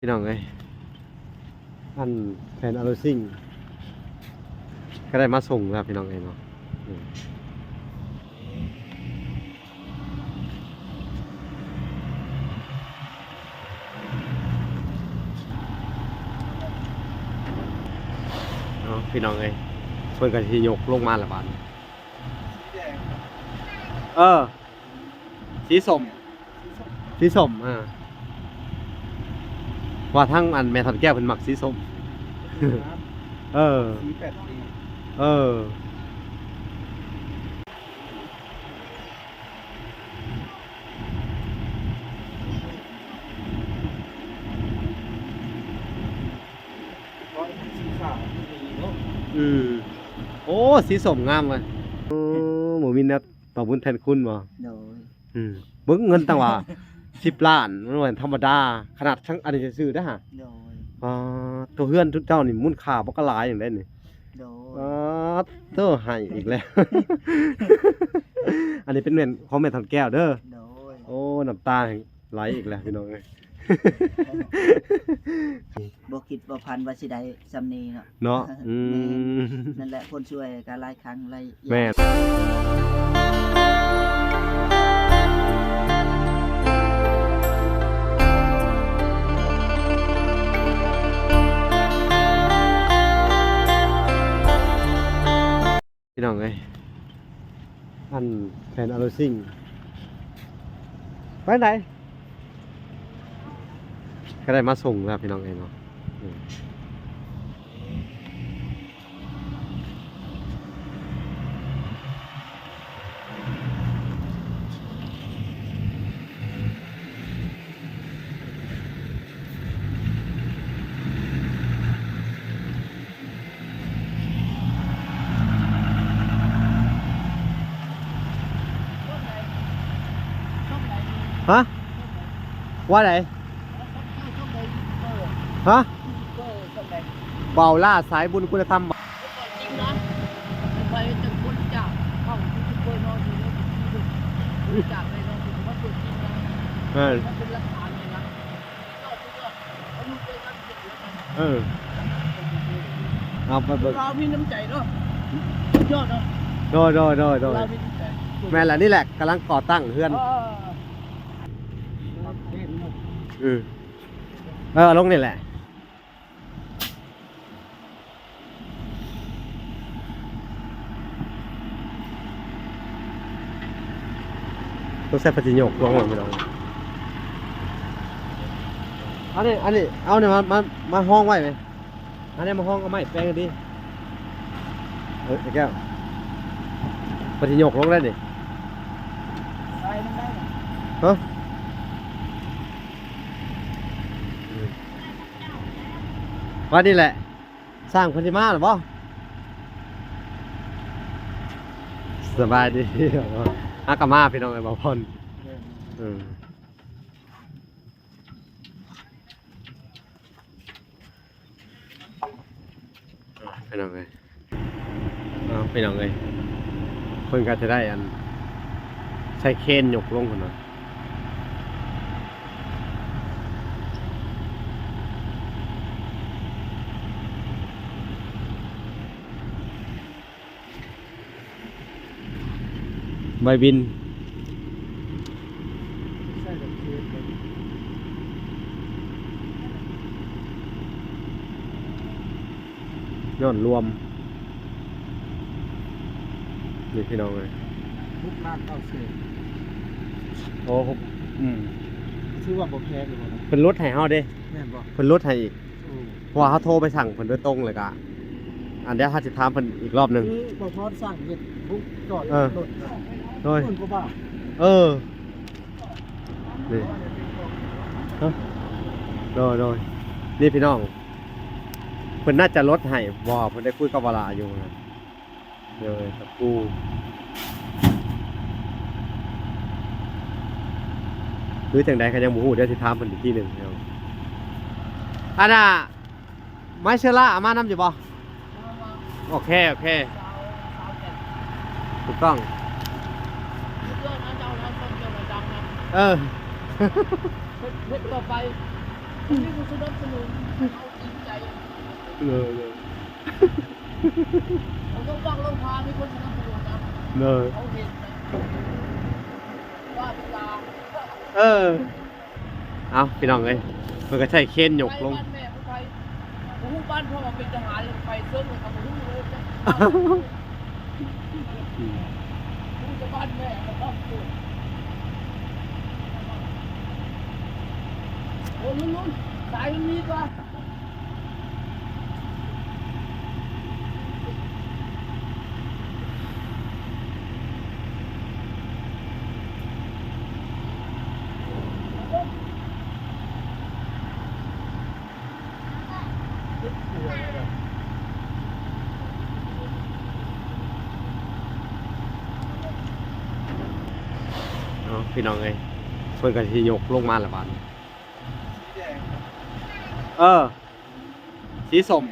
ພີ່ນ້ອງເອີຍ ອັນແຟນອາໂລຊິງກໍໄດ້ມາສົ່ງແລ້ວພີ່ນ້ອງເອີຍເນາະ. ເນາະພີ່ນ້ອງເອີຍ ເພິ່ນກໍຊິຍົກລົງມາລະບາດນີ້. ເອີ ສີສົ້ມ ສີສົ້ມ ເອີ ວ່າທາງອັນແມ່ທອດແກ້ວເພິ່ນມັກສີສົ້ມ. ເອີ ເອີ. ອືມ ໂອ້ ສີສົ້ມງາມເວີ້ຍ. ໂອ້ ບໍ່ມີແນວຕອບບຸນແທນຄຸນບໍ່? ໂດຍ. ອືມ ເບິ່ງເງິນຕັ້ງວ່າສິບລ້ານ ມັນບໍ່ແມ່ນທຳມະດາ ຂະໜາດທັງອັນນີ້ຊື່ໆເດ້ຫະ. ໂດຍ. ປາດໂທ້ ເຮືອນເຈົ້ານີ້ມູນຄ່າບັກຫຼາຍຫຍັງໃດນີ້. ໂດຍ. ປາດໂທ້ ໃຫ້ອີກແລ້ວ ອັນນີ້ເປັນແມ່ນຂອງແມ່ທອດແກ້ວເດີ. ໂດຍ. ໂອ້ ນ້ຳຕາ ໄຫຼອີກແລ້ວພີ່ນ້ອງເອີຍ. ບໍ່ຄິດບໍ່ຝັນວ່າຊິໄດ້ສ່ຳນີ້ເນາະ. ເນາະ ອືມ ແມ່ນ ນັ້ນແຫຼະ ຄົນຊ່ວຍກໍຫຼາຍຄັ້ງຫຼາຍຢ່າງ. ແມ່ນ ພີ່ນ້ອງເອີຍ ອັນແຟນອາໂລຊິງ ໄປໃດ ກໍໄດ້ມາສົ່ງແລ້ວພີ່ນ້ອງເອີຍເນາະ. ຮະ ວ່າໃດ? ຮະ ເບົາຫຼ້າສາຍບຸນຄຸນນະທຳ. ເອີ ເອີ ເອົາໄປເບິ່ງ. ລາວມີນ້ຳໃຈເນາະ ສຸດຍອດເນາະ. ໂດຍ ໂດຍ ໂດຍ ໂດຍ ລາວມີນ້ຳໃຈ. ແມ່ນລະ ນີ້ແຫຼະ ກຳລັງກໍ່ຕັ້ງເຮືອນ. ເອີ ເອີ ເອີ ລົງນີ້ແຫຼະ. ຕ້ອງໃຊ້ປະຕິໂຍກລົງ ພີ່ນ້ອງ. ອັນນີ້ ອັນນີ້ ເອົານີ້ມາ ມາ ມາຮອງໄວ້ໄໝ? ອັນນີ້ມາຮອງ ເອົາໄມ້ແປງດີ. ເອີ ແກ້ວ ປະຕິໂຍກລົງໄດ້ນີ້. ຮະ? ວ່ານີ້ແຫຼະ ຊ່າງເພິ່ນຊິມາແລ້ວບໍ່? ສະບາຍດີ. ອາ ກະມາພີ່ນ້ອງເອີຍ ບ່າວພອນ. ເອີ ພີ່ນ້ອງເອີຍ. ອ້າວ ພີ່ນ້ອງເອີຍ ເພິ່ນກໍຈະໄດ້ອັນໃຊ້ເຄນຍົກລົງພຸ້ນນະ. ໃບບິນ ຍ້ອນລວມ ນີ້ພີ່ນ້ອງເອີຍ ຫົກລ້ານເກົ້າແສນ. ໂອ້ ຫົກ ອືມ ຖືວ່າບໍ່ແພງຢູ່ບໍ່ນະ? ເພິ່ນຫຼຸດໃຫ້ເຮົາເດ້. ແມ່ນບໍ່? ເພິ່ນຫຼຸດໃຫ້ອີກ. ໂອ້ ເພາະວ່າເຮົາໂທໄປສັ່ງເພິ່ນໂດຍຕົງ ແລ້ວກະ ອັນດຽວເຮົາຊິຖາມເພິ່ນອີກລອບໜຶ່ງ. ຄືບໍ່ພໍສັ່ງເຮັດບຸກຈອດ ເອີ ລົດນະ ໂດຍ ໝື່ນກວ່າບາດ. ເອີ ນີ້ ຮະ ໂດຍ ໂດຍ ນີ້ພີ່ນ້ອງ ເພິ່ນໜ້າຈະລົດໃຫ້ ບໍ່ ເພິ່ນໄດ້ຄຸຍກັບວາລາຢູ່ນະ. ເດີ ຕະປູ ຫຼືຈັ່ງໃດກໍຍັງບໍ່ຮູ້ ດຽວຊິຖາມເພິ່ນອີກທີໜຶ່ງ. ອັນນ່າ ໄມ້ເຊື້ອລາເອົາມານຳຢູ່ບໍ່? ໂອເຄ ໂອເຄ ຖືກຕ້ອງ. ເອີ ເຮັດ ເຮັດຕໍ່ໄປ. ມີຜູ້ສະໜັບສະໜູນ ເຂົາຈິງໃຈ ເລີຍ ເລີຍ ເຂົາຕ້ອງຟັງລົງພາ ມີຄົນສະໜັບສະໜູນນຳ ເລີຍ ເຂົາເຫັນນະ ວ່າເວລາ ເອີ. ເອົ້າ ພີ່ນ້ອງເອີຍ ເພິ່ນກໍໃຊ້ເຄນຍົກລົງ ໄປບ້ານແມ່ຜູ້ໄທ ບໍ່ຮູ້ບ້ານພໍ່ເປັນທະຫານ ແລ້ວໄປເຊິ່ງ ແລ້ວກໍບໍ່ຮູ້ເລີຍ ອືມ ຮູ້ແຕ່ບ້ານແມ່ ແລ້ວກໍເກີດ ໂອ້ ລຸ້ນໆ ສາຍມັນມີຕົວະ. ເອົາ ພີ່ນ້ອງເອີຍ ເພິ່ນກໍຊິຍົກລົງມາລະບາດນີ້ ເອີ. ສີສົ້ມ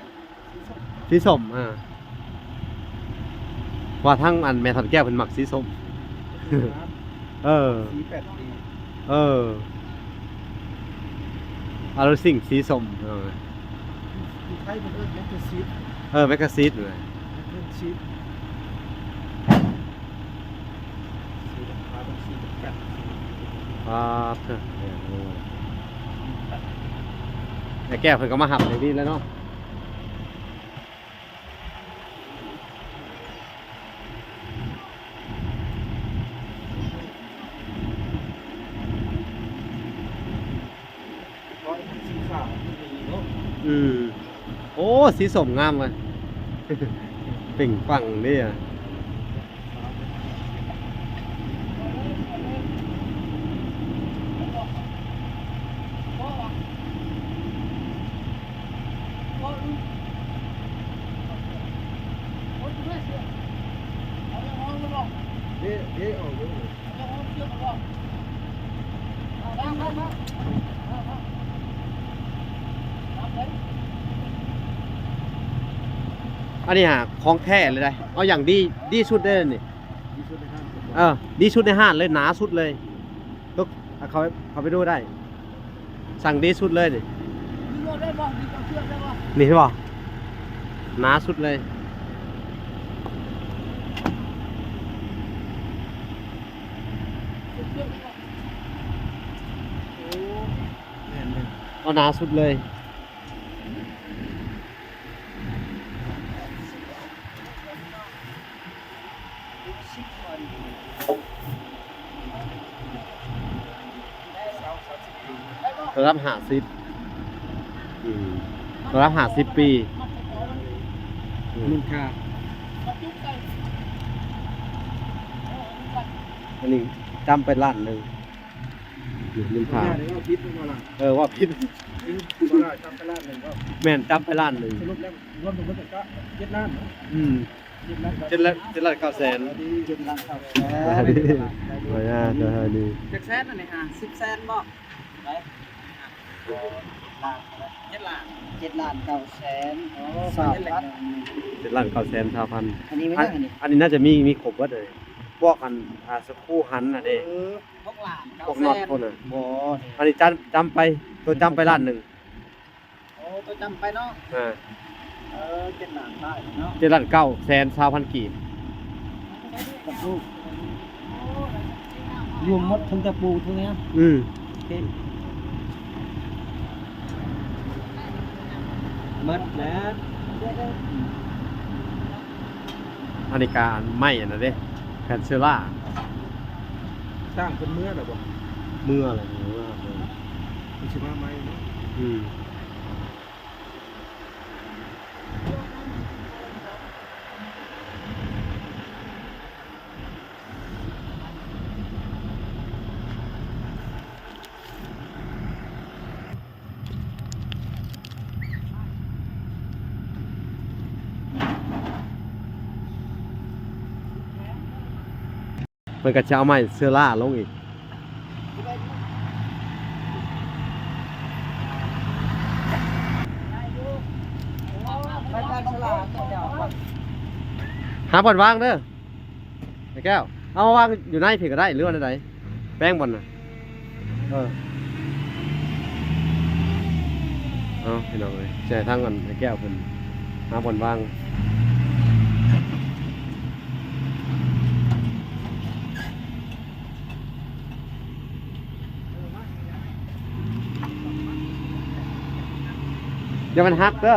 ສີສົ້ມ ເອີ ວ່າທາງອັນແມ່ທອດແກ້ວເພິ່ນມັກສີສົ້ມ ເອີ ສີແປດປີ ເອີ ອາໂລຊິງສີສົ້ມ ເອີ ຢູ່ໄທເພິ່ນເອີ້ນແມັກກາຊີດ ເອີ ແມັກກາຊີດ ເອີ ແມັກກາຊີດ. ປາດເທີ ໄອ້ແກ້ວເພິ່ນກໍມາຮັບໃນນີ້ແລ້ວເນາະ ອືມ ໂອ້ ສີສົ້ມງາມເວີຍ ເປັ່ງປັງເດ້ອະ. ເດ້ ເດ້ອອກເດ້. ອັນນີ້ຫາຂອງແທ້ເລີຍໄດ໋ ເອົາຢ່າງດີ ດີສຸດເດ້ນີ້ ດີສຸດໃນຮ້ານ ເອີ ດີສຸດໃນຮ້ານເລີຍ ໜາສຸດເລີຍ ຕົກ ເຂົ້າ ເຂົ້າໄປດູໄດ້. ສັ່ງດີສຸດເລີຍນີ້ ນີ້ບໍ່? ໜາສຸດເລີຍ ໂອ້ ແມ່ນໆ ເອົາໜາສຸດເລີຍ. ລະດັບຫ້າສິບ ອືມ ລະດັບຫ້າສິບປີ ອືມ ມູນຄ່າ ອັນນີ້ຈຳໄປລ້ານໜຶ່ງ ຢູ່ ມູນຄ່າ ເວົ້າຜິດບໍ່ລະ ເອີ ເວົ້າຜິດ ຈິງບໍ່ລະ ຈຳໄປລ້ານໜຶ່ງ ແມ່ນ ຈຳໄປລ້ານໜຶ່ງ ສະຫຼຸບແລ້ວ ລວມທັງໝົດກໍເຈັດລ້ານເນາະ ອືມ ເຈັດລ້ານ ເຈັດລ້ານ ເຈັດລ້ານເກົ້າແສນ ເຈັດລ້ານເກົ້າແສນ ສະບາຍດີ ຈັກແສນອັນນີ້ຫາ ສິບແສນບໍ່? ເຈັດລ້ານ ເຈັດລ້ານເກົ້າແສນ ຊາວພັນ ເຈັດລ້ານເກົ້າແສນຊາວພັນ ອັນນີ້ແມ່ນຫຍັງອັນນີ້? ອັນນີ້ໜ້າຈະມີ ມີຄົບເບິດເລີຍ ພວກອັນ ອ່າ ສະກູຫັນນະເດ້ ເອີ ຫົກລ້ານ ພວກນັອດພຸ້ນນະ ບໍ່ ອັນນີ້ຈຳ ຈຳໄປ ຕົວຈຳໄປລ້ານໜຶ່ງ. ໂອ້ ຕົວຈຳໄປເນາະ ເອີ ເອີ ເຈັດລ້ານປາຍເນາະ ເຈັດລ້ານເກົ້າແສນຊາວພັນກີບ ຕະປູ ລວມໝົດ ທັງຕະປູ ທັງຫຍັງ ອືມ ໂອເຄ ໝົດແລ້ວ ອັນນີ້ກະອັນໄມ້ອັນນັ້ນເດ້ ແຜ່ນເຊລາ ຊ່າງເພິ່ນເມືອແລ້ວບໍ່? ເມືອແລ້ວ ເມືອ ເພິ່ນຊິມາໃໝ່ເນາະ ອືມ. ເພິ່ນກໍຈະເອົາໄມ້ເຊື້ອລາລົງອີກ. ຫາບ່ອນວາງເດີ ໄອ້ແກ້ວ. ເອົາມາວາງຢູ່ໃນພີ້ກໍໄດ້ ຫຼືວ່າແນວໃດ? ແປງບ່ອນນະ. ເອີ. ພີ່ນ້ອງເອີຍ ໃສ່ທາງອັນໄອ້ແກ້ວເພິ່ນຫາບ່ອນວາງ. ຢ່າມັນຫັກເດີ.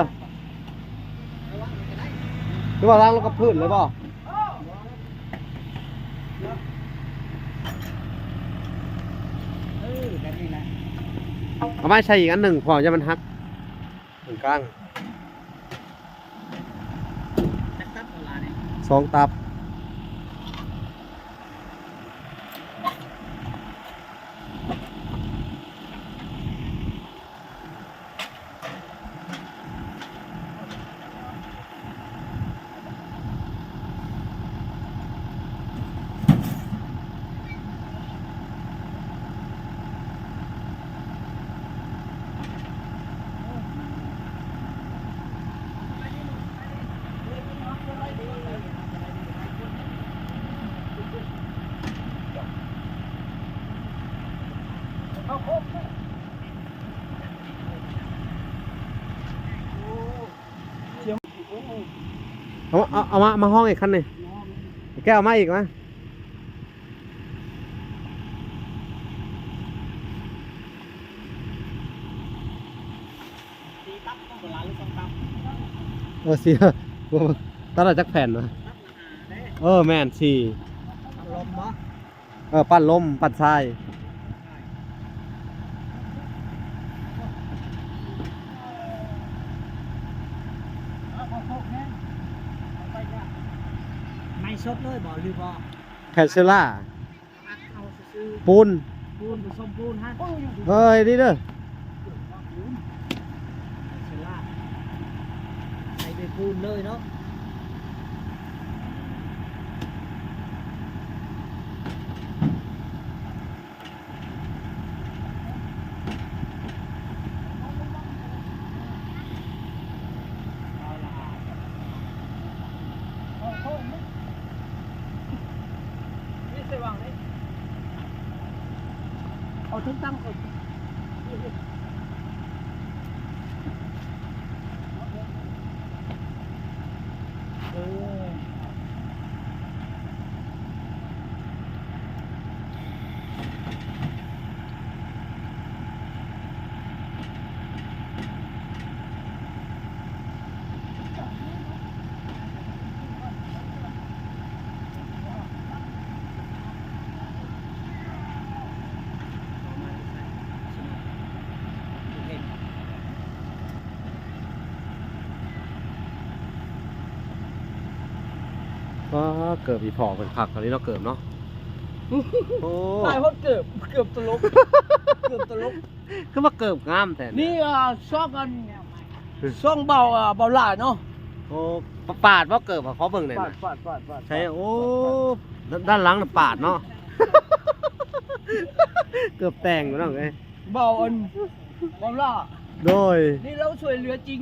ຫຼືວ່າວາງລົງກັບພື້ນເລີຍບໍ່? ເອີ ແບບນີ້ແຫຼະ. ເອົາໄມ້ໃສ່ອີກອັນໜຶ່ງ ເພາະວ່າຢ້ານມັນຫັກເຄິ່ງກາງ. ຈັກຕັບເອົາຫຼາຍນີ້? ສອງຕັບ. ເອົາ ເອົາ ເອົາມາ ມາຫ້ອງອີກຄັນນີ້. ແກ້ວ ເອົາມາອີກມາ. ສີ່ຕັບບໍ່ຫຼາຍ ຫຼືສອງຕັບ? ເອີ ສີ່ ຕັບລະຈັກແຜ່ນວະ? ຕັບລະຫ້າເດ້. ເອີ ແມ່ນ ສີ່. ລົມບໍ່? ເອີ ປັ້ນລົມ ປັ້ນຊາຍ. ໃໝ່ສົດເລີຍບໍ່ ຫຼືບໍ່? ແຜ່ນເຊລາ ອັດເອົາຊື່ໆ ປູນ ປູນ ປະສົມປູນຫັ້ນ. ເຮີ້ຍ ນີ້ເດີ ປູນ ເຊລາ ໃສ່ເປັນປູນເລີຍເນາະ. ເອົາເທິງຕັ້ງກ່ອນ. ເອີ ປ້າ ເກີບອີ່ພໍ່ເພິ່ນຄັກອີ່ຫຼີເນາະ ເກີບເນາະ. ໂອ້ ຕາຍຮອດເກີບ ເກີບຕະຫຼົກ ເກີບຕະຫຼົກ. ຄືວ່າເກີບງາມແທ້ ນີ້ ອ່າ ຊ່ອງອັນ ຊ່ອງເບົາ ອ່າ ເບົາຫຼ້າເນາະ. ໂອ້ ປາດບໍ່ເກີບ ຂໍເບິ່ງແດ່ນະ. ປາດ ປາດ ປາດ ປາດ. ໃຊ່ ໂອ້ ດ້ານຫຼັງນະປາດເນາະ ເກີບແຕ່ງພີ່ນ້ອງເອີຍ. ເບົາອັນ ເບົາຫຼ້າ ໂດຍ ນີ້ລາວຊ່ວຍເຫຼືອຈິງ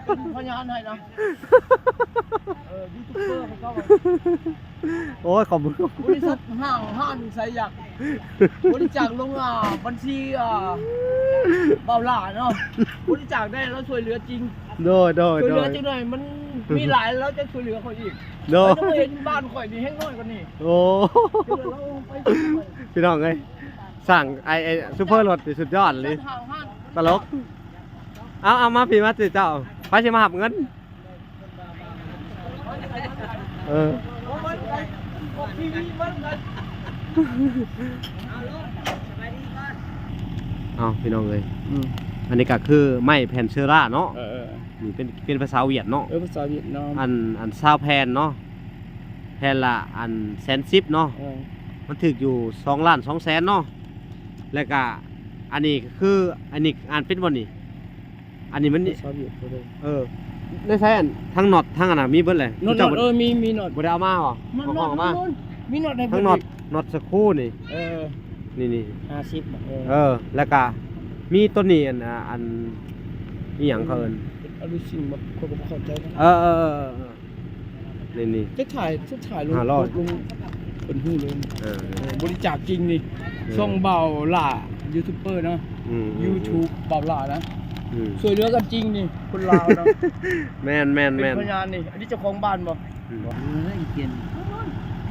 ເປັນພະຍານໃຫ້ນະ. ເອີ ຢູທູບເບີເຂົາເຈົ້າ ໂອ້ຍ ຂອບຄຸນ. ບໍລິສັດຫ້າງຮ້ານໃສຢາກບໍລິຈາກລົງ ອ່າ ບັນຊີ ອ່າ ເບົາຫຼ້າເນາະ ບໍລິຈາກໄດ້ ລາວຊ່ວຍເຫຼືອຈິງ. ໂດຍ ໂດຍ ຊ່ວຍເຫຼືອ ໂດຍ ຈັກໜ້ອຍ ມັນມີຫຼາຍ ລາວຈະຊ່ວຍເຫຼືອຂ້ອຍອີກ. ໂດຍ ລາວຈະມາເຫັນບ້ານຂ້ອຍນີ້ແຮງນ້ອຍກວ່ານີ້. ໂອ້ ພີ່ນ້ອງເອີຍ ສ້າງໄອ້ ໄອ້ຊຸບເປີລົດນີ້ສຸດຍອດອີ່ຫຼີ ຕະຫຼົກ. ເອົາ ເອົາມາພີ້ ມາຕິເຈົ້າ ໃຜຊິມາຮັບເງິນ? ເອີ ເອົາ ພີ່ນ້ອງເອີຍ ອືມ ອັນນີ້ກະຄືໄມ້ແຜ່ນເຊີລາເນາະ. ເອີ ເອີ ນີ້ເປັນ ເປັນພາສາຫວຽດເນາະ. ເອີ ພາສາຫວຽດນາມ. ອັນ ອັນຊາວແຜ່ນເນາະ ແຜ່ນລະອັນແສນສິບເນາະ. ເອີ ມັນຖືກຢູ່ສອງລ້ານສອງແສນເນາະ. ແລ້ວກະອັນນີ້ຄື ອັນນີ້ອ່ານເປັນບໍ່ນີ້? ອັນນີ້ມັນ ເອີ ໃນໃສອັນທັງນັອດທັງອັນນະມີເບິດແຫຼະ. ນັອດ ເອີ ມີ ມີນັອດ ບໍ່ໄດ້ເອົາມາຫວາ? ມາ ນັອດ ມາ ມີນັອດໃຫ້ເພິ່ນອີກ ນັອດສະຄູນີ້. ເອີ ນີ້ໆ ຫ້າສິບ ເອີ ເອີ ແລ້ວກະມີໂຕນີ້ ອັນ ອັນ ອີ່ຫຍັງເຂົາເອີ້ນ ອາລູຊິງບໍ່? ຂ້ອຍກໍບໍ່ເຂົ້າໃຈນະ. ເອີ ເອີ ເອີ ເອີ ເອີ ນີ້ໆ ຈະຖ່າຍ ຈະຖ່າຍລົງ ຫ້າຮ້ອຍ ລົງ ເພິ່ນຮູ້ເລີຍ. ເອີ ເອີ ບໍລິຈາກຈິງນີ້ ເອີ ຊ່ອງເບົາຫຼ້າ ຢູທູບເບີເນາະ. ອືມ ຢູທູບ ເບົາຫຼ້ານະ. ອືມ ຊ່ວຍເຫຼືອກັນຈິງນີ້ ຄົນລາວເນາະ. ແມ່ນໆໆ ເປັນພະຍານນີ້. ອັນນີ້ເຈົ້າຂອງບ້ານບໍ່? ອືມ ເອີ ເປັນ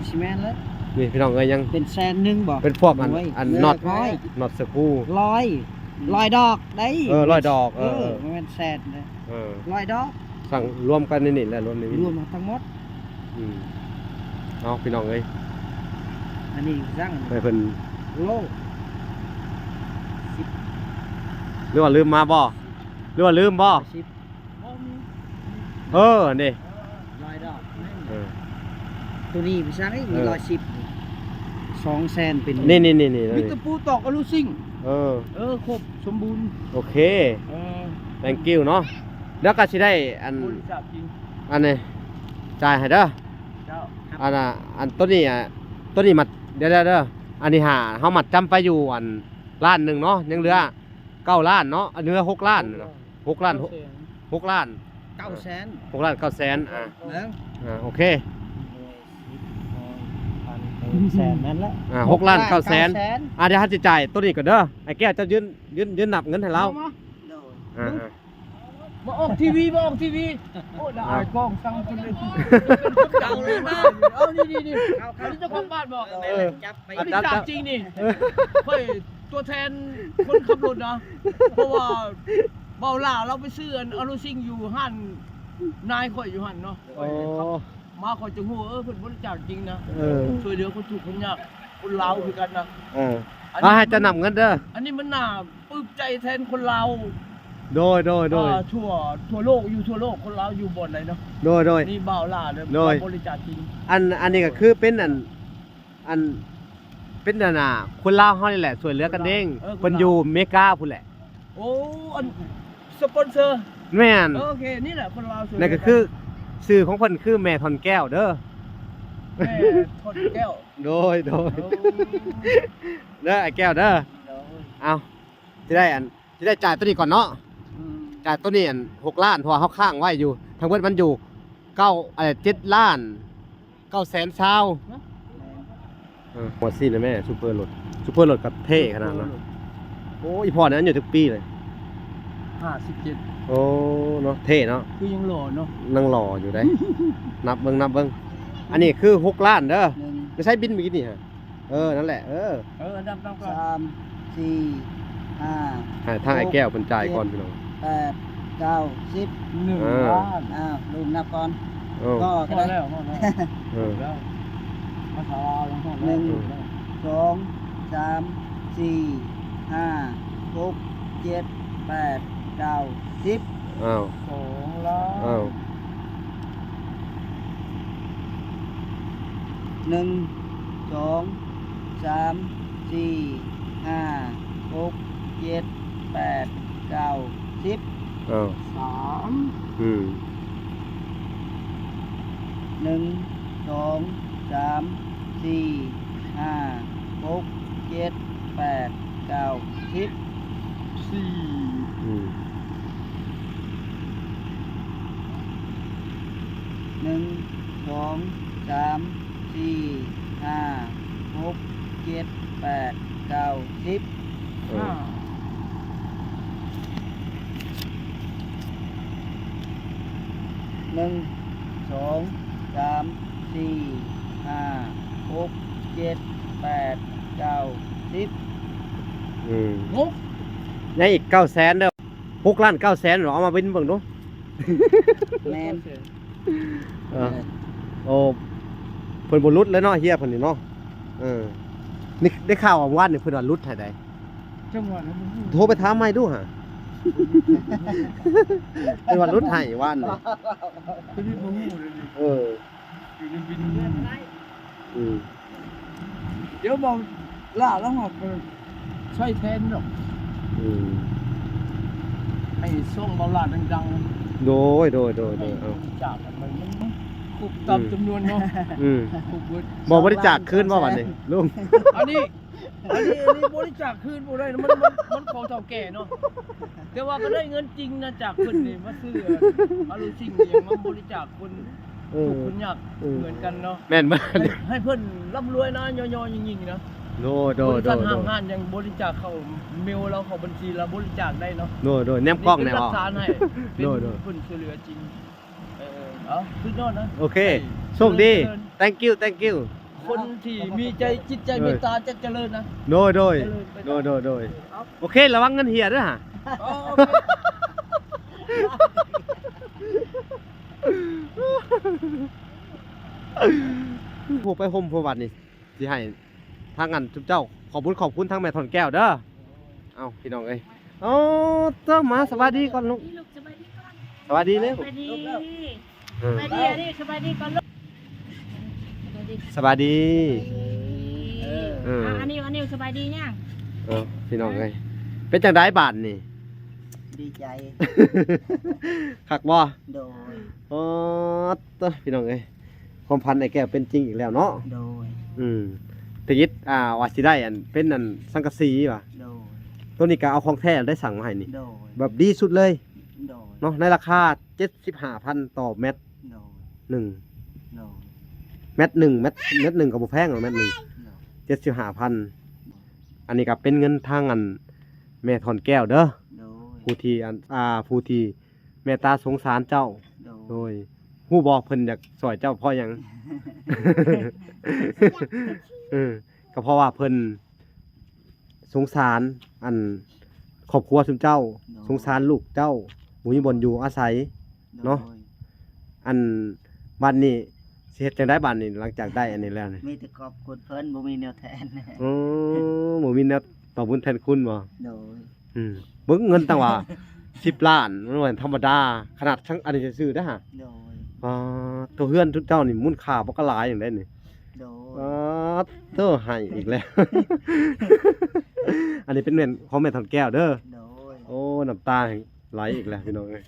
ຊິແມ່ນແລ້ວ. ນີ້ພີ່ນ້ອງເອີຍ ຍັງເປັນແສນໜຶ່ງບໍ່? ເປັນພວກອັນ ໂອ້ຍ ອັນ ເອີ ນັອດ ຮ້ອຍ ນັອດສະກູ ຮ້ອຍ ອືມ ຮ້ອຍດອກໄດ໋. ເອີ ຮ້ອຍດອກ ເອີ ເອີ ບໍ່ແມ່ນແສນເດ້ ເອີ ຮ້ອຍດອກ. ສັ່ງລວມກັນໃນນີ້ແຫຼະ ລວມໃນນີ້ ລວມທັງໝົດ. ອືມ ເອົາ ພີ່ນ້ອງເອີຍ ອັນນີ້ສັ່ງໃຫ້ເພິ່ນໂລ ສິບ ຫຼືວ່າລືມມາບໍ່? ຫຼືວ່າລືມບໍ່? ສິບ ບໍ່ມີ ເອີ ນີ້ ເອີ ຮ້ອຍດອກ ເອີ ໂຕນີ້ໄປສັ່ງອີກ ເອີ ຮ້ອຍສິບ ສອງແສນເປັນ ນີ້ໆໆໆ ມີຕະປູຕອກອະລູຊິງ ເອີ ເອີ ຄົບສົມບູນ. ໂອເຄ ເອີ thank you ເນາະ. ແລ້ວກໍຊິໄດ້ອັນ ບໍລິຈາກຈິງ ອັນນີ້ຈ່າຍໃຫ້ເດີ. ເຈົ້າ ອັນນ່າ ອັນໂຕນີ້ ອະ ໂຕນີ້ມັດ ດຽວໆໆ ອັນນີ້ຫາເຮົາມັດຈຳໄປຢູ່ອັນລ້ານໜຶ່ງເນາະ ຍັງເຫຼືອເກົ້າລ້ານເນາະ ອັນເຫຼືອຫົກລ້ານເນາະ ຫົກລ້ານ ຫົກລ້ານ ເກົ້າແສນ ຫົກລ້ານເກົ້າແສນ. ອ່າ ເບິ່ງ ອ່າ ໂອເຄ ສິບ ຮ້ອຍ ພັນ ແສນ ນັ້ນແຫຼະ ອ່າ ຫົກລ້ານເກົ້າແສນ. ອ່າ ດຽວເຮົາຊິຈ່າຍໂຕນີ້ກ່ອນເດີ ໄອ້ແກ້ວ ເຈົ້າຢືນ ຢືນ ຢືນນັບເງິນໃຫ້ລາວ. ໂດຍ ອ່າ ມາອອກທີວີ ມາອອກທີວີ. ໂອ້ຍ ລະອາຍກ້ອງ ອ່າ ສັ່ງຄົນເລີຍ ເປັນຄົນເກົ່າເລີຍນະ. ເອົາ ນີ້ໆໆ ເອົາ ອັນນີ້ເຈົ້າຂອງບ້ານບໍ່? ເອີ ອັນນີ້ຈາກຈິງນີ້ ເອີ ຂ້ອຍຕົວແທນຄົນຂັບລົດນະ ເພາະວ່າບ່າວຫຼ້າລາວໄປຊື້ອັນອາລູຊິງຢູ່ຮ້ານນາຍຂ້ອຍຢູ່ຫັ້ນເນາະ. ໂອ້ ມາຂ້ອຍຈຶ່ງຮູ້ ເອີ ເພິ່ນບໍລິຈາກຈິງນະ ເອີ ຊ່ວຍເຫຼືອຄົນທຸກຄົນຍາກ ຄົນລາວຄືກັນນະ. ເອີ ອັນນີ້ ເອົາ ໃຫ້ເຈົ້ານັບເງິນເດີ ອັນນີ້ມັນໜ້າ ປຶບໃຈແທນຄົນລາວ. ໂດຍ ໂດຍ ໂດຍ ອ່າ ທົ່ວ ທົ່ວໂລກ ຢູ່ທົ່ວໂລກ ຄົນລາວຢູ່ບ່ອນໃດເນາະ. ໂດຍ ໂດຍ ນີ້ບ່າວຫຼ້າເດີ ໂດຍ ບໍລິຈາກຈິງ. ອັນ ອັນນີ້ກໍຄືເປັນອັນ ອັນ ເປັນອັນນ່າ ຄົນລາວເຮົານີ້ແຫຼະ ຊ່ວຍເຫຼືອກັນເອງ. ເອີ ເພິ່ນຢູ່ເມກາພຸ້ນແຫຼະ. ໂອ້ ອັນສະປອນເຊີ ແມ່ນ ໂອເຄ ນີ້ແຫຼະຄົນລາວຊ່ວຍເຫຼືອກັນ. ນັ້ນກໍຄືຊື່ຂອງເພິ່ນຄືແມ່ທ່ອນແກ້ວເດີ ແມ່ທ່ອນແກ້ວ. ໂດຍ ໂດຍ ໂອ້ ເດີ ອ້າຍແກ້ວເດີ. ໂດຍ ເອົາ ຊິໄດ້ອັນ ຊິໄດ້ຈ່າຍໂຕນີ້ກ່ອນເນາະ. ອືມ ຈ່າຍໂຕນີ້ອັນຫົກລ້ານ ເພາະວ່າເຮົາຄ້າງໄວ້ຢູ່ ທັງເບິດມັນຢູ່ເກົ້າ ເອີ ເຈັດລ້ານເກົ້າແສນຊາວ. ຮະ? ເອີ ຫົວຊີ້ນະແມ່ ຊຸບເປີລົດ ຊຸບເປີລົດກໍເທ່ຂະໜາດເນາະ. ໂອ້ ອີ່ພໍ່ນີ້ອາຍຸຈັກປີເລີຍ? ຫ້າສິບເຈັດ. ໂອ້ ເນາະ ເທ່ເນາະ ຄືຍັງຫຼໍ່ເນາະ ຍັງຫຼໍ່ຢູ່ເດ້. ນັບເບິ່ງ ນັບເບິ່ງ ອັນນີ້ຄືຫົກລ້ານເດີ. ໄປໃຊ້ບິນເມື່ອກີ້ນີ້ຫະ? ເອີ ນັ້ນແຫຼະ ເອີ ເອີ ນັບ ນັບກ່ອນ ສາມ ສີ່ ຫ້າ ໃຫ້ທາງອ້າຍແກ້ວເພິ່ນຈ່າຍກ່ອນ ຫົກ ພີ່ນ້ອງ ເຈັດ ແປດ ເກົ້າ ສິບ ໜຶ່ງ ອ່າ ລ້ານ. ອ້າວ ລຸງນັບກ່ອນ. ເອີ ພໍແລ້ວ ພໍແລ້ວ ເອີ ພໍແລ້ວ ພາສາລາວຍັງພໍແລ້ວ. ໜຶ່ງ ເອີ ສອງ ສາມ ສີ່ ຫ້າ ຫົກ ເຈັດ ແປດ ເກົ້າ ສິບ. ອ້າວ ສອງລ້ານ. ອ້າວ ໜຶ່ງ ສອງ ສາມ ສີ່ ຫ້າ ຫົກ ເຈັດ ແປດ ເກົ້າ ສິບ. ອ້າວ ສາມ ອືມ ໜຶ່ງ ສອງ ສາມ ສີ່ ຫ້າ ຫົກ ເຈັດ ແປດ ເກົ້າ ສິບ. ສີ່ ອືມ ໜຶ່ງ ສອງ ສາມ ສີ່ ຫ້າ ຫົກ ເຈັດ ແປດ ເກົ້າ ສິບ. ເອີ ຫ້າ ໜຶ່ງ ສອງ ສາມ ສີ່ ຫ້າ ຫົກ ເຈັດ ແປດ ເກົ້າ ສິບ. ອືມ ຫົກ ຍັງອີກເກົ້າແສນເດີ. ຫົກລ້ານເກົ້າແສນເນາະ ເອົາມາບິນເບິ່ງດູ. ແມ່ນ ເອີ ເອີ ໂອ້ ເພິ່ນບໍ່ຫຼຸດແລ້ວເນາະ ເຮຍເພິ່ນນີ້ເນາະ. ເອີ ນີ້ໄດ້ຂ່າວວ່າວານນີ້ເພິ່ນວ່າຫຼຸດໃຫ້ໃດ໋. ຈັງຫວະນັ້ນ ໂທໄປຖາມໃໝ່ດູຫາ ເພິ່ນວ່າຫຼຸດໃຫ້ວານນີ້. ເພິ່ນບໍ່ຮູ້ເລີຍນີ້ ເອີ ຢູ່ໃນບິນ. ອືມ ດຽວເບົາຫຼ້າລະຫອດ ເອີ ໃຊ້ແທນດອກ. ອືມ ໃຫ້ຊ່ອງເບົາຫຼ້າດັງໆ. ໂດຍ ໂດຍ ໂດຍ ໂດຍ ເອົາ ຈາກກັນໄປ ມັນ ມັນຄົບຕາມ ອືມ ຈຳນວນເນາະ. ອືມ ຄົບເບິດ. ບໍ່ ບໍ່ໄດ້ຈາກຄືນບໍ່ບັດນີ້ລຸງ? ອັນນີ້ ອັນນີ້ ອັນນີ້ບໍລິຈາກຄືນບໍ່ໄດ້ນະ ມັນ ມັນ ມັນຂອງເຖົ້າແກ່ເນາະ. ແຕ່ວ່າກໍໄດ້ເງິນຈິງນະ ຈາກເພິ່ນນີ້ມາຊື້ອາລູຊິງອີ່ຫຍັງມາບໍລິຈາກຄົນ ເອີ ທຸກຄົນຍາກ ເອີ ເໝືອນກັນເນາະ. ແມ່ນ ແມ່ນ ໃຫ້ ໃຫ້ເພິ່ນລ່ຳລວຍນະ ຍໍໆ ຍິ່ງໆ ນະ. ໂດຍ ໂດຍ ບໍລິສັດຫ້າງຮ້ານຍັງບໍລິຈາກເຂົ້າເມວລາວ ເຂົ້າບັນຊີລາວ ບໍລິຈາກໄດ້ເນາະ. ໂດຍ ໂດຍ ແນມກ້ອງແນ່ວ່າ ໂດຍ ໂດຍ ເພິ່ນຊ່ວຍເຫຼືອຈິງ. ເອີ ເອົາ ສຸດຍອດນະ. ໂອເຄ ໂຊກດີ. Thank you, thank you. ຄົນທີ່ມີໃຈ ຈິດໃຈເມດຕາຈະຈະເລີນນະ. ໂດຍ ໂດຍ ໂດຍ ໂດຍ ໂດຍ. ໂອເຄ ລະວັງເງິນເຮຍເດີຫາ. ໂອ້ ໂອເຄ ໂຫ ໄປຮົ່ມພຸ້ນບັດນີ້ ຊິໃຫ້ທາງອັນຊຸມເຈົ້າຂອບບຸນຂອບຄຸນທາງແມ່ທ່ອນແກ້ວເດີ. ເອົ້າ ພີ່ນ້ອງເອີຍ ເອົາ ເຈົ້າມາສະບາຍດີກ່ອນລູກ ສະບາຍດີເລັວ ສະບາຍດີ ເອີ ສະບາຍດີ ອັນນີ້ສະບາຍດີກ່ອນລູກ ສະບາຍດີ ເອີ ເອີ ອັນນີ້ ອັນນີ້ສະບາຍດີຍັງ ເອີ ພີ່ນ້ອງເອີຍ ເປັນຈັ່ງໃດບາດນີ້ ດີໃຈ ຄັກບໍ່? ໂດຍ ໂອ້ ໂຕ ພີ່ນ້ອງເອີຍ ຄວາມຝັນອ້າຍແກ້ວເປັນຈິງອີກແລ້ວເນາະ. ໂດຍ ອືມ ຕະກິດ ອ່າ ວ່າຊິໄດ້ອັນເປັນອັນສັງກະສີວ່າ. ໂດຍ ໂຕນີ້ກະເອົາຂອງແທ້ໄດ້ສັ່ງມາໃຫ້ນີ້. ໂດຍ ແບບດີສຸດເລີຍ. ໂດຍ ເນາະ ໃນລາຄາເຈັດສິບຫ້າພັນຕໍ່ແມັດ. ໂດຍ ໜຶ່ງ ໂດຍ ແມັດໜຶ່ງ ແມັດ ແມັດໜຶ່ງກະບໍ່ແພງດອກ ແມັດໜຶ່ງ ໂດຍ ເຈັດສິບຫ້າພັນ. ອັນນີ້ກະເປັນເງິນທາງອັນແມ່ທ່ອນແກ້ວເດີ. ໂດຍ ຜູ້ທີ່ອັນ ອ່າ ຜູ້ທີ່ ເມດຕາສົງສານເຈົ້າ. ໂດຍ ໂດຍ ຮູ້ບໍ່ເພິ່ນຢາກຊ່ອຍເຈົ້າເພາະຫຍັງ? ເອີ ກະເພາະວ່າເພິ່ນສົງສານອັນຄອບຄົວຊຸມເຈົ້າ. ໂດຍ ສົງສານລູກເຈົ້າ ບໍ່ມີບ່ອນຢູ່ອາໄສ ໂດຍ ເນາະ. ອັນບັດນີ້ຊິເຮັດຈັ່ງໃດບາດນີ້ ຫຼັງຈາກໄດ້ອັນນີ້ແລ້ວນີ້? ມີແຕ່ຂອບຄຸນເພິ່ນ ບໍ່ມີແນວແທນ. ໂອ້ ບໍ່ມີແນວຕອບບຸນແທນຄຸນບໍ? ໂດຍ ອືມ ເບິ່ງເງິນຕັ້ງວ່າສິບລ້ານ ມັນບໍ່ແມ່ນທຳມະດາ ຂະໜາດທັງອັນນີ້ຊື່ໆເດ້ຫາ. ໂດຍ ອ່າ ໂຕເຮືອນເຈົ້ານີ້ມູນຄ່າບໍ່ກະຫຼາຍຫຍັງໃດນີ້. ໂດຍ ອ່າ ໂຕໃຫ້ອີກແລ້ວ ອັນນີ້ເປັນແມ່ນຂອງແມ່ທ່ອນແກ້ວເດີ. ໂດຍ ໂອ້ ນ້ຳຕາໄຫຼອີກແລ້ວພີ່ນ້ອງເອີຍ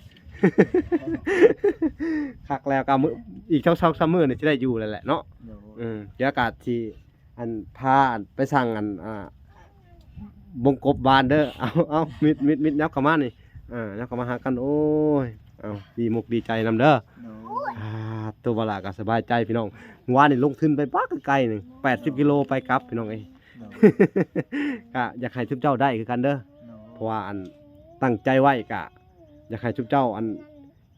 ຄັກແລ້ວ ກະມື້ ອີກສອງສາມມື້ນີ້ຊິໄດ້ຢູ່ແລ້ວແຫຼະເນາະ. ໂດຍ ອືມ ດຽວກະຊິ ອັນ ພາ ອັນ ໄປສັ່ງ ອັນ ອ່າ ບົງກົບບານເດີ. ເອົາ ເອົາ ມິດ ມິດ ມິດ ຍັບເຂົ້າມານີ້ ອ່າ ຍັບເຂົ້າມາຫາກັນ. ໂອ້ຍ ເອົາ ດີມຸກດີໃຈນຳເດີ. ໂດຍ ອ່າ ໂຕ ບໍ່ຫຼ້າກະສະບາຍໃຈພີ່ນ້ອງ. ມື້ວານນີ້ລົງທຶນໄປປາກໄກໆ ໜຶ່ງ ແປດສິບກິໂລໄປກັບ ພີ່ນ້ອງເອີຍ. ໂດຍ ກະຢາກໃຫ້ຊຸມເຈົ້າໄດ້ຄືກັນເດີ. ໂດຍ ເພາະວ່າ ອັນ ຕັ້ງໃຈໄວ້ກະຢາກໃຫ້ຊຸມເຈົ້າ ອັນ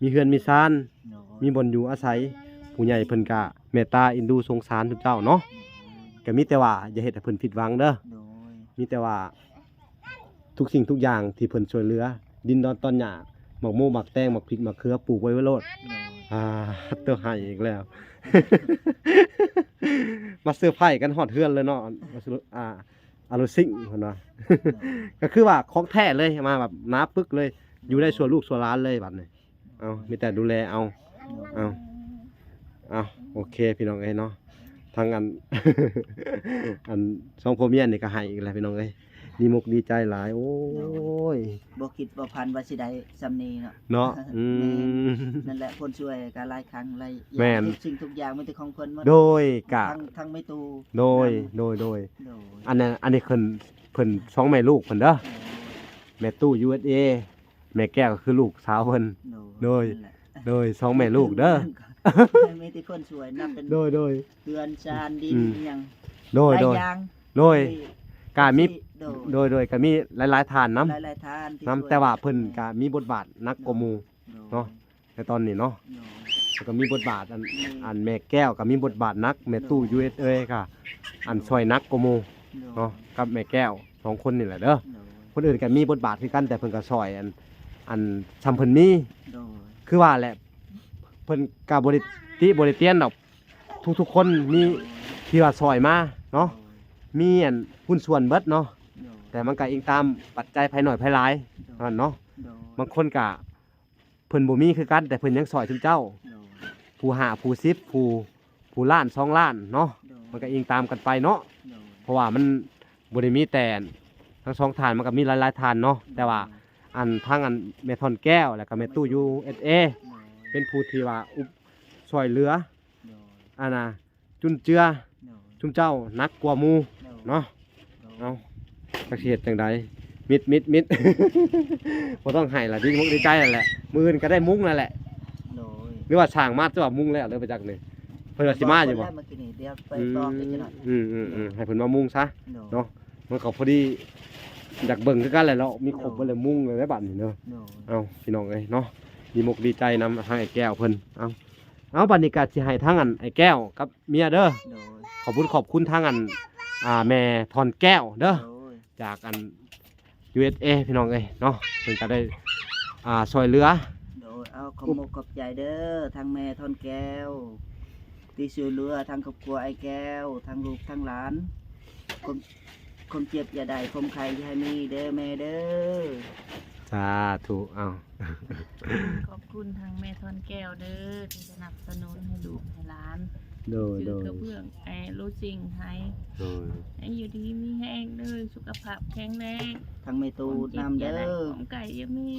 ມີເຮືອນມີຊານ ໂດຍ ມີບ່ອນຢູ່ອາໄສ ຜູ້ໃຫຍ່ເພິ່ນກະເມດຕາເອັນດູສົງສານທຸກເຈົ້າເນາະ. ໂດຍ ກະມີແຕ່ວ່າຢ່າເຮັດໃຫ້ເພິ່ນຜິດຫວັງເດີ. ໂດຍ ມີແຕ່ວ່າທຸກສິ່ງທຸກຢ່າງທີ່ເພິ່ນຊ່ວຍເຫຼືອ ດິນດອນຕອນຫຍ້າ ໝາກໂມໝາກແຕງ ໝາກພິກໝາກເຂືອ ປູກໄວ້ໄວ້ໂລດ. ໂດຍ ອ່າ ໂຕໃຫ້ອີກແລ້ວ ມາເຊີໄພຣສ໌ກັນຮອດເຮືອນເລີຍເນາະ. ອ່າ ອາໂລຊິງເພິ່ນວ່າ ໂດຍ ກະຄືວ່າຂອງແທ້ເລີຍ ມາແບບໜາປຶກເລີຍ ຢູ່ໄດ້ຊົ່ວລູກຊົ່ວຫຼານເລີຍບັດນີ້. ເອົາ ມີແຕ່ດູແລເອົາ ເອົາ ເອົາ ໂອເຄພີ່ນ້ອງເອີຍເນາະ. ທາງອັນ ອັນສອງຜົວເມຍນີ້ກະໃຫ້ອີກແລ້ວພີ່ນ້ອງເອີຍ ດີມຸກດີໃຈຫຼາຍ. ໂອ້ຍ ບໍ່ຄິດບໍ່ຝັນວ່າຊິໄດ້ຊ່ຳນີ້ເນາະ ເນາະ. ອືມ ແມ່ນ ນັ້ນແຫຼະ ຄົນຊ່ວຍກະຫຼາຍຄັ້ງຫຼາຍຢ່າງ ແມ່ນ ທຸກສິ່ງທຸກຢ່າງມີແຕ່ຂອງເພິ່ນໝົດ. ໂດຍ ກະ ທັງ ທັງແມ່ຕູ້ ໂດຍ ນຳ ໂດຍ ໂດຍ ໂດຍ ອັນນັ້ນ ອັນນີ້ເພິ່ນ ເພິ່ນສອງແມ່ລູກເພິ່ນເດີ ໂດຍ ແມ່ຕູ້ ຢູເອັສເອ ແມ່ແກ້ວກະຄືລູກສາວເພິ່ນ. ໂດຍ ໂດຍ ນັ້ນແຫຼະ ໂດຍ ສອງແມ່ລູກເດີ ມີແຕ່ຄົນຊ່ວຍນຳ ເປັນ ໂດຍ ໂດຍ ເຮືອນຊານດິນ ອືມ ອີ່ຫຍັງ ໂດຍ ຫຼາຍ ໂດຍ ຢ່າງ ໂດຍ ໂດຍ ກະມີ ໂດຍ ໂດຍ ໂດຍ ກະມີຫຼາຍໆທ່ານນຳ ຫຼາຍໆທ່ານທີ່ ນຳ ຊ່ວຍ ແຕ່ວ່າເພິ່ນກະມີບົດບາດໜັກກວ່າໝູ່ ໂດຍ ເນາະ ໃນຕອນນີ້ເນາະ. ໂດຍ ແລ້ວກະມີບົດບາດອັນ ແມ່ນ ອັນແມ່ແກ້ວກະມີບົດບາດໜັກ ແມ່ຕູ້ ໂດຍ ຢູເອັສເອ ກະອັນ ໂດຍ ຊ່ອຍໜັກກວ່າໝູ່ ໂດຍ ເນາະ ກັບແມ່ແກ້ວ ສອງຄົນນີ້ແຫຼະເດີ. ໂດຍ ຄົນອື່ນກະມີບົດບາດຄືກັນ ແຕ່ເພິ່ນກະຊ່ອຍອັນ ອັນຊ່ຳເພິ່ນມີ. ໂດຍ ຄືວ່າແຫຼະ ເພິ່ນກະບໍ່ໄດ້ຕິບໍ່ໄດ້ຕຽນດອກ ທຸກໆຄົນມີ ໂດຍ ທີ່ວ່າຊ່ອຍມາເນາະ ໂດຍ ມີອັນຫຸ້ນສ່ວນເບິດເນາະ. ໂດຍ ແຕ່ມັນກະອີງຕາມປັດໄຈໃຜໜ້ອຍໃຜຫຼາຍ ໂດຍ ເທົ່ານັ້ນເນາະ. ໂດຍ ບາງຄົນກະ ເພິ່ນບໍ່ມີຄືກັນ ແຕ່ເພິ່ນຍັງຊ່ອຍຊຸມເຈົ້າ ໂດຍ ຜູ້ຫ້າ ຜູ້ສິບ ຜູ້ ຜູ້ລ້ານ ສອງລ້ານເນາະ. ໂດຍ ມັນກະອີງຕາມກັນໄປເນາະ ໂດຍ ເພາະວ່າມັນບໍ່ໄດ້ມີແຕ່ທັງສອງທ່ານ ມັນກະມີຫຼາຍໆທ່ານເນາະ. ໂດຍ ແຕ່ວ່າອັນ ທາງອັນແມ່ທ່ອນແກ້ວ ແລ້ວກະແມ່ຕູ້ ຢູເອັສເອ ໂດຍ ເປັນຜູ້ທີ່ວ່າອຸບ ຊ່ວຍເຫຼືອ ໂດຍ ອັນນ່າ ຈຸນເຈືອ ໂດຍ ຊຸມເຈົ້າໜັກກວ່າໝູ່ ໂດຍ ເນາະ. ໂດຍ ເອົາ ຈັກຊິເຮັດຈັ່ງໃດ ມິດ ມິດ ມິດ ບໍ່ຕ້ອງໄຫ້ລະ ດີມຸກດີໃຈຫັ້ນແຫຼະ ມື້ອື່ນກະໄດ້ມຸງແລ້ວແຫຼະ. ໂດຍ ຫຼືວ່າສ້າງມາແຕ່ວ່າມຸງແລ້ວເລີຍ ບໍ່ຈັກນີ້ ເພິ່ນວ່າຊິມາຢູ່ບໍ່? ບອກເພິ່ນແລ້ວເມື່ອກີ້ນີ້ ດຽວໄປ ອືມ ຕອບເດ້ຈັກໜ້ອຍ ອືມໆໆ ໃຫ້ເພິ່ນມາມຸງຊະ ໂດຍ ເນາະ. ມັນກໍພໍດີຢາກເບິ່ງຄືກັນແຫຼະເນາະ ມີຄົບ ໂດຍ ເບິດແລ້ວມຸງເລີຍບາດນີ້ເນາະ. ໂດຍ ເອົ້າ ພີ່ນ້ອງເອີຍເນາະ ດີມົກດີໃຈນຳທາງອ້າຍແກ້ວເພິ່ນ. ເອົ້າ ເອົ້າ ບາດນີ້ກໍຊິໃຫ້ທາງອັນອ້າຍແກ້ວກັບເມຍເດີ ໂດຍ ຂອບບຸນຂອບຄຸນທາງອັນ ອ່າ ແມ່ທອນແກ້ວເດີ ໂດຍ ຈາກອັນ ຢູເອສເອ ພີ່ນ້ອງເອີຍເນາະ ເພິ່ນກໍໄດ້ ອ່າ ຊ່ວຍເຫຼືອ. ໂດຍ ເອົາ ຂອບມຸກຂອບໃຈເດີ ທັງແມ່ທອນແກ້ວ ທີ່ຊ່ວຍເຫຼືອທັງຄອບຄົວອ້າຍແກ້ວ ທັງລູກທັງຫຼານ ຄວາມ ຄວາມເຈັບຢ່າໄດ້ ຄວາມໄຂ້ຢ່າໃຫ້ມີເດີແມ່ເດີ. ສາທຸ ເອົາ ຂອບຄຸນທັງແມ່ທອນແກ້ວເດີ ທີ່ສະໜັບສະໜູນໃຫ້ລູກໃຫ້ຫຼານ ໂດຍ ຊື້ ໂດຍ ກະເບື້ອງ ແອໂລຊິງໃຫ້ ໂດຍ ໃຫ້ຢູ່ດີມີແຮງເດີ ສຸຂະພາບແຂງແຮງ ທັງແມ່ຕູ້ນຳເດີ ຄວາມເຈັບຢ່າໄດ້ ຄວາມໄຂ້ຢ່າມີ.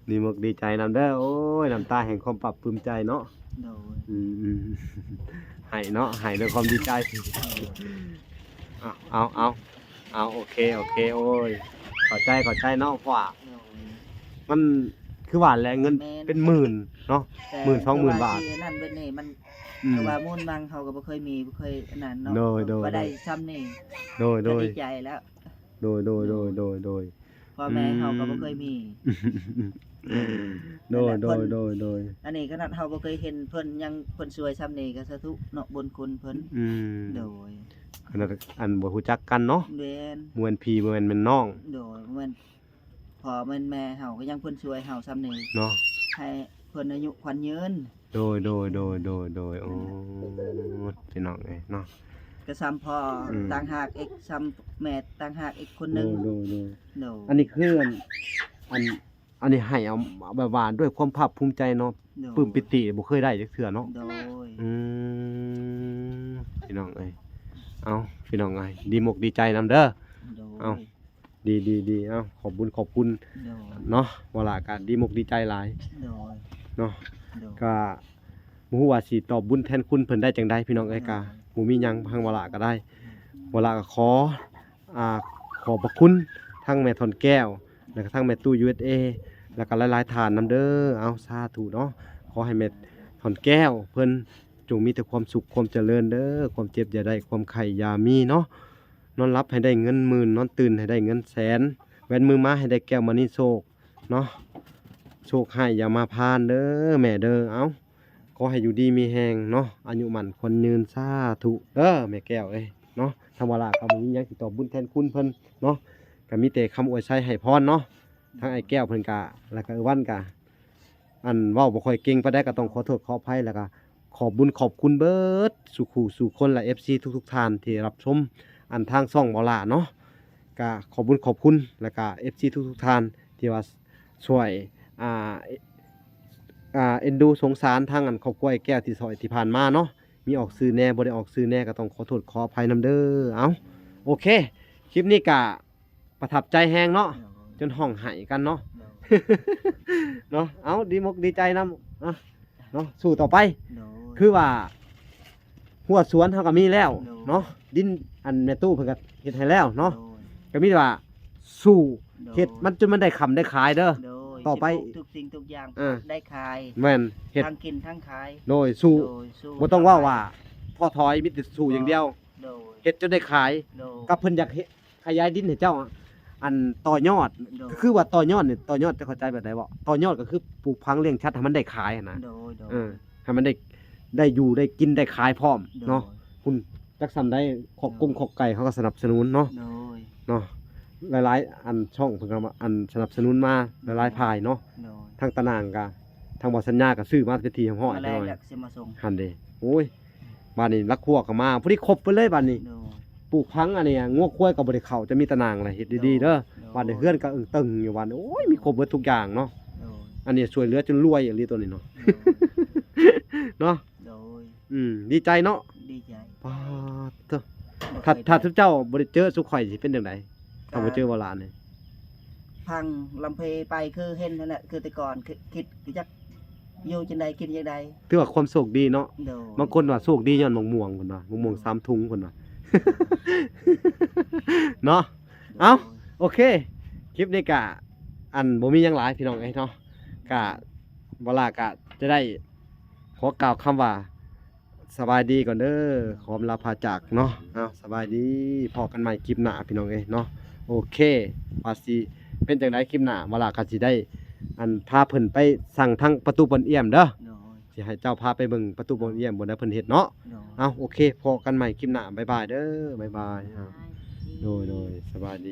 ດີມົກດີໃຈນຳເດີ ໂອ້ຍ ນ້ຳຕາແຫ່ງຄວາມປາບປຶ້ມໃຈເນາະ. ໂດຍ ອືມ ອືມ ໃຫ້ເນາະ ໃຫ້ດ້ວຍຄວາມດີໃຈ. ເອົາ ເອົາ ເອົາ ເອົາ ໂອເຄ ໂອເຄ ໂອ້ຍ ເຂົ້າໃຈ ເຂົ້າໃຈເນາະ ເພາະວ່າ ໂດຍ ມັນຄືວ່າແຫຼະ ເງິນ ແມ່ນ ເປັນໝື່ນເນາະ ແຕ່ ໝື່ນສອງໝື່ນບາດ ແຕ່ວ່າຊິອັນນັ້ນເບິດນີ້ມັນ ອືມ ເພາະວ່າມູນມັງເຮົາກໍບໍ່ເຄີຍມີ ບໍ່ເຄີຍອັນນັ້ນເນາະ ໂດຍ ໂດຍ ກໍໄດ້ຊ່ຳນີ້ ໂດຍ ກໍ ໂດຍ ດີໃຈແລ້ວ. ໂດຍ ໂດຍ ໂດຍ ໂດຍ ໂດຍ ໂດຍ ພໍ່ແມ່ເຮົາກໍບໍ່ເຄີຍມີ ອືມ ໂດຍ ນັ້ນແຫຼະ ໂດຍ ເພິ່ນ ໂດຍ ໂດຍ ອັນນີ້ຂະໜາດເຮົາບໍ່ເຄີຍເຫັນເພິ່ນຍັງ ເພິ່ນຊ່ວຍຊ່ຳນີ້ກໍສາທຸເນາະ ບຸນຄຸນເພິ່ນ ອືມ ໂດຍ ຂະໜາດອັນບໍ່ຮູ້ຈັກກັນເນາະ ແມ່ນ ບໍ່ແມ່ນພີ່ ບໍ່ແມ່ນ ແມ່ນນ້ອງ ໂດຍ ບໍ່ແມ່ນພໍ່ແມ່ນແມ່ເຮົາ ກໍຍັງເພິ່ນຊ່ວຍເຮົາຊ່ຳນີ້ເນາະ ໃຫ້ເພິ່ນອາຍຸຂວັນຍືນ. ໂດຍ ໂດຍ ໂດຍ ໂດຍ ໂດຍ ໂອ້ ພີ່ນ້ອງເອີຍເນາະ ກະຊ່ຳພໍ່ ອືມ ຕ່າງຫາກອີກ ຊ່ຳແມ່ຕ່າງຫາກອີກຄົນໜຶ່ງ ໂດຍ ໂດຍ ໂດຍ ໂດຍ ອັນນີ້ຄືອັນ ອັນ ອັນນີ້ໃຫ້ເອົາແບບວ່າດ້ວຍຄວາມພາກພູມໃຈເນາະ ໂດຍ ປຶ້ມປີຕິບໍ່ເຄີຍໄດ້ຈັກເທື່ອເນາະ ໂດຍ ອືມ ພີ່ນ້ອງເອີຍ ເອົ້າ ພີ່ນ້ອງເອີຍ ດີມົກດີໃຈນຳເດີ ໂດຍ ເອົ້າ ດີ ດີ ດີ ເອົ້າ ຂອບບຸນຂອບຄຸນ ໂດຍ ເນາະ ວາລະກະດີມົກດີໃຈຫຼາຍ ໂດຍ ເນາະ ໂດຍ ກະບໍ່ຮູ້ວ່າຊິຕອບບຸນແທນຄຸນເພິ່ນໄດ້ຈັ່ງໃດ ພີ່ນ້ອງເອີຍ ໂດຍ ກະບໍ່ມີຫຍັງ ທາງວາລະກະໄດ້ ວາລະກະຂໍ ອ່າ ຂອບພະຄຸນທັງແມ່ທອນແກ້ວ ແລ້ວກະທັງແມ່ຕູ້ ຢູເອສເອ ແລ້ວກະຫຼາຍໆທ່ານນຳເດີ ເອົາ ສາທຸເນາະ ຂໍໃຫ້ແມ່ທອນແກ້ວເພິ່ນຈົ່ງມີແຕ່ຄວາມສຸກຄວາມຈະເລີນເດີ ຄວາມເຈັບຢ່າໄດ້ ຄວາມໄຂ້ຢ່າມີເນາະ ນອນຫຼັບໃຫ້ໄດ້ເງິນໝື່ນ ນອນຕື່ນໃຫ້ໄດ້ເງິນແສນ ແວ່ນມືມາໃຫ້ໄດ້ແກ້ວມະນີໂຊກເນາະ ໂຊກຮ້າຍຢ່າມາຜ່ານເດີແມ່ເດີ ເອົ້າ ຂໍໃຫ້ຢູ່ດີມີແຮງເນາະ ອາຍຸໝັ້ນຂວັນຍືນ ສາທຸເດີແມ່ແກ້ວເອີຍເນາະ ທາງວາລະກະບໍ່ມີຫຍັງຊິຕອບບຸນແທນຄຸນເພິ່ນເນາະ ກະມີແຕ່ຄຳອວຍໄຊໃຫ້ພອນເນາະ ທາງອ້າຍແກ້ວເພິ່ນກະ ແລ້ວກະເອື້ອຍວັນກະ ອັນເວົ້າບໍ່ຄ່ອຍເກັ່ງປານໃດ ກໍຕ້ອງຂໍໂທດຂໍອະໄພ ແລ້ວກໍຂອບບຸນຂອບຄຸນເບິດສູ່ຄູ່ສູ່ຄົນ ແລະ ເອັຟຊີທຸກໆທ່ານທີ່ຮັບຊົມ ອັນທາງຊ່ອງເບົາຫຼ້າເນາະ ກໍຂອບບຸນຂອບຄຸນ ແລ້ວກໍເອັຟຊີທຸກໆທ່ານທີ່ວ່າຊ່ວຍ ອ່າ ອ່າ ເອັນດູສົງສານທາງອັນຄອບຄົວອ້າຍແກ້ວທີ່ຊ່ອຍທີ່ຜ່ານມາເນາະ ມີອອກຊື່ແດ່ ບໍ່ໄດ້ອອກຊື່ແດ່ ກໍຕ້ອງຂໍໂທດຂໍອະໄພນຳເດີ. ເອົ້າ ໂອເຄ ຄລິບນີ້ກໍ ປະທັບໃຈແຮງເນາະ ໂດຍ ຈົນຮ້ອງໄຫ້ກັນເນາະ ໂດຍ ເນາະ ເອົ້າ ດີມົກດີໃຈນຳ ເນາະ ເນາະ ສູ້ຕໍ່ໄປ ໂດຍ ຄືວ່າຮົ້ວສວນເຮົາກໍມີແລ້ວ ໂດຍ ເນາະ ດິນອັນແມ່ຕູ້ເພິ່ນກໍເຮັດໃຫ້ແລ້ວເນາະ ໂດຍ ກໍມີແຕ່ວ່າສູ້ ໂດຍ ເຮັດມັນຈົນມັນໄດ້ຄ້າໄດ້ຂາຍເດີ ໂດຍ ຕໍ່ໄປ ຊິປູກທຸກສິ່ງທຸກຢ່າງ ເອີ ໄດ້ຂາຍ ແມ່ນ ເຮັດ ທັງກິນທັງຂາຍ ໂດຍ ສູ້ ໂດຍ ສູ້ ບໍ່ຕ້ອງເວົ້າວ່າທໍ້ຖອຍ ມີແຕ່ສູ້ຢ່າງດຽວ ໂດຍ ເຮັດຈົນໄດ້ຂາຍ ໂດຍ ກໍເພິ່ນຢາກເຮັດ ຂະຫຍາຍດິນໃຫ້ເຈົ້າ ອັນຕໍ່ຍອດ ໂດຍ ກໍຄືວ່າຕໍ່ຍອດນີ້ ຕໍ່ຍອດເຈົ້າເຂົ້າໃຈແບບໃດບໍ່? ຕໍ່ຍອດກໍຄືປູກຝັງລ້ຽງສັດໃຫ້ມັນໄດ້ຂາຍຫັ້ນນະ ໂດຍ ໂດຍ ເອີ ໃຫ້ມັນໄດ້ ໄດ້ຢູ່ໄດ້ກິນໄດ້ຂາຍພ້ອມ ໂດຍ ເນາະ ພຸ້ນ ຈັກສ່ຳໃດ ຄອກກົງ ໂດຍ ຄອກໄກ່ເຮົາກໍສະໜັບສະໜູນເນາະ ໂດຍ ເນາະ ຫຼາຍໆ ອັນຊ່ອງເພິ່ນກໍ ອັນສະໜັບສະໜູນມາຫຼາຍໆ ໂດຍ ຝ່າຍເນາະ ໂດຍ ທາງຕາໜ່າງກໍ ທາງບໍ່ສັນຍາກໍຊື້ມາເປັນທີ່ຮຽບຮ້ອຍ ມາແລ້ວ ແລ້ວຊິມາສົ່ງ ຫັ້ນເດ ໂອ້ຍ ບາດນີ້ລັກຄົວກໍມາ ພໍດີຄົບເບິດເລີຍບາດນີ້ ໂດຍ ປູກຝັງ ອັນນີ້ງົວຄວາຍກໍບໍ່ໄດ້ເຂົ້າ ຈະມີຕາໜ່າງລະ ເຮັດດີໆເດີ ໂດຍ ບາດນີ້ເຮືອນກໍເອີງເຕີງຢູ່ ບາດນີ້ ໂອ້ຍ ມີຄົບເບິດທຸກຢ່າງເນາະ ໂດຍ ອັນນີ້ຊ່ວຍເຫຼືອຈົນລວຍອີ່ຫຼີໂຕນີ້ເນາະ ໂດຍ ເນາະ ໂດຍ ອືມ ດີໃຈເນາະ ດີໃຈ ປາດໂທ້ ບໍ່ເຄີຍ ຖ້າ ຖ້າ ໄດ້ ທຸກເຈົ້າບໍ່ໄດ້ເຈີສຸຂ້ອຍຊິເປັນຈັ່ງໃດ? ຖ້າບໍ່ເຈີບໍ່ຫຼານນີ້ ພັງລຳເພໄປຄືເຫັນຫັ້ນແຫຼະ ຄືແຕ່ກ່ອນ ຄິດ ຄິດ ຈັກຢູ່ຈັ່ງໃດ ກິນຈັ່ງໃດ ຖືວ່າຄວາມໂຊກດີເນາະ ໂດຍ ບາງຄົນວ່າໂຊກດີຍ້ອນໝາກມ່ວງ ເພິ່ນວ່າ ໝາກມ່ວງ ໂດຍ ສາມທຸງ ເພິ່ນວ່າ ເນາະ ໂດຍ ເອົ້າ ໂອເຄ ຄລິບນີ້ກະ ອັນ ບໍ່ມີຫຍັງຫຼາຍ ພີ່ນ້ອງເອີຍເນາະ ກະ ເບົາຫຼ້າກະ ຈະໄດ້ຂໍກ່າວຄຳວ່າ ສະບາຍດີກ່ອນເດີ ຂໍອຳລາພາຈາກເນາະ. ເອົາ ສະບາຍດີ ພໍ້ກັນໃໝ່ຄລິບໜ້າພີ່ນ້ອງເອີຍເນາະ. ໂອເຄ ວ່າຊິເປັນຈັ່ງໃດຄລິບໜ້າ ວາລາກໍຊິໄດ້ ອັນ ພາເພິ່ນໄປສັ່ງທາງປະຕູບ່ອນຢ້ຽມເດີ. ໂດຍ ຊິໃຫ້ເຈົ້າພາໄປເບິ່ງປະຕູບ່ອນຢ້ຽມ ບ່ອນໃດເພິ່ນເຮັດເນາະ. ໂດຍ ເອົາ ໂອເຄ ພໍ້ກັນໃໝ່ຄລິບໜ້າ ບາຍບາຍເດີ ບາຍບາຍ. ເອົາ ໂດຍ ໂດຍ ສະບາຍດີ.